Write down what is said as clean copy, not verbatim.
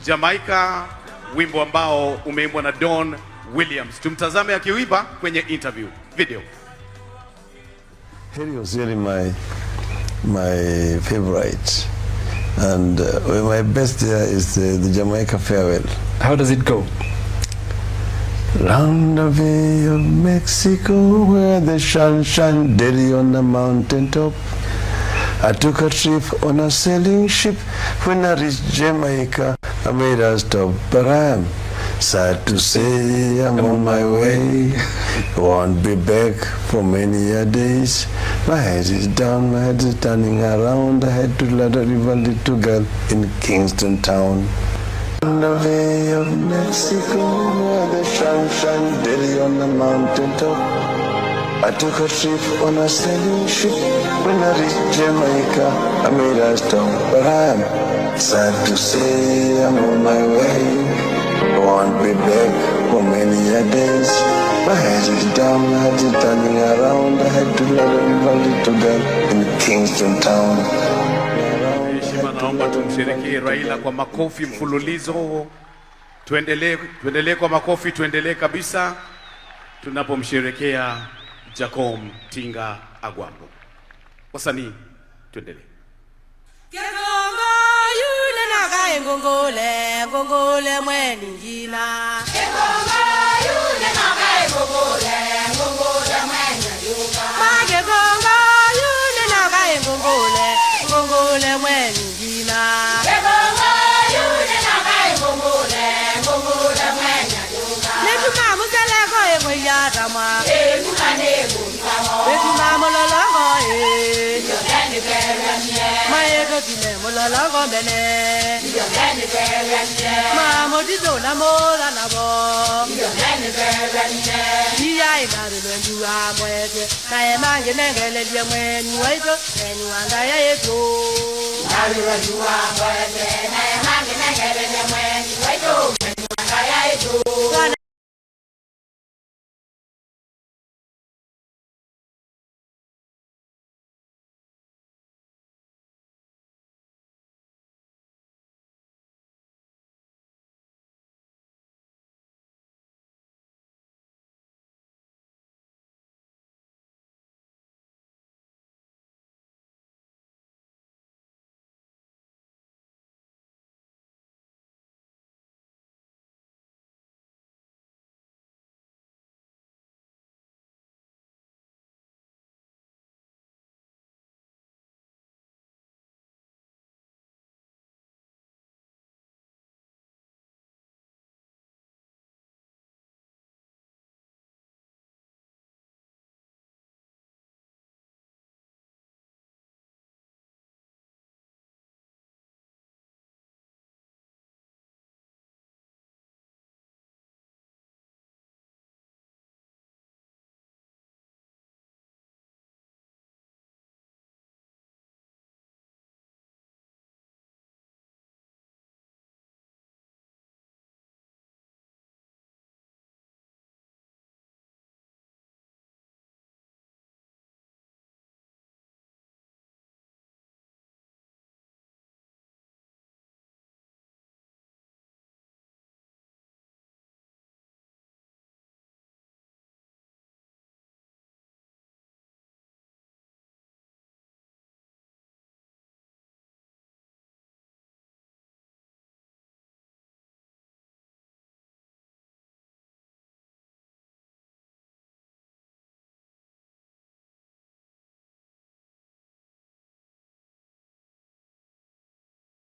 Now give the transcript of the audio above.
Jamaica, wimbo ambao umeimbwa na Don Williams. Tumtazame akiuimba kwenye interview video. Harry was really my favorite. And my best there is the Jamaica Farewell. How does it go? Round the Bay of Mexico, where the sun shines daily on the mountain top. I took a trip on a sailing ship. When I reached Jamaica, I made a stop, but I am sad to say I'm on my way. Won't be back for many a days. My head is down, my head is turning around. I had to let a river little girl in Kingston town. On the Bay of Mexico, where the sun shines daily on the mountain top. I took a trip on a sailing ship. When I reached Jamaica, I made a stop, but I am sad to say I'm on my way. Won't be back for many a days. My head is down, my head is turning around. I had to let a river little girl in Kingston town. Heshima, naomba tumsherekee Raila kwa makofi mfululizo. Tuendelee, tuendelee kwa makofi, tuendelee kabisa tunapomsherekea Jakom Tinga Agwambo. Wasanii, tuendelee. Kegongo yule nakae ngongole ngongole mweni ngina. Kegongo yule nakae ngongole ngongole mweni yuka. Makegongo yule nakae ngongole ngongole mweni ngina. Kegongo yule nakae ngongole ngongole mweni yuka. Netuma museleko egoyatama. Ekukane kumsamo. Etuma mololongo e. Yogeni beremye. Maekotile mololongo mbene. Yogeni beremye. Mamodizo namola nabo. Yogeni beremye. Iya inarulwenduwa mwete naye manje nengelelie mwenyu waito mwenyu wangaya yetu. Nalurajua mwete naye.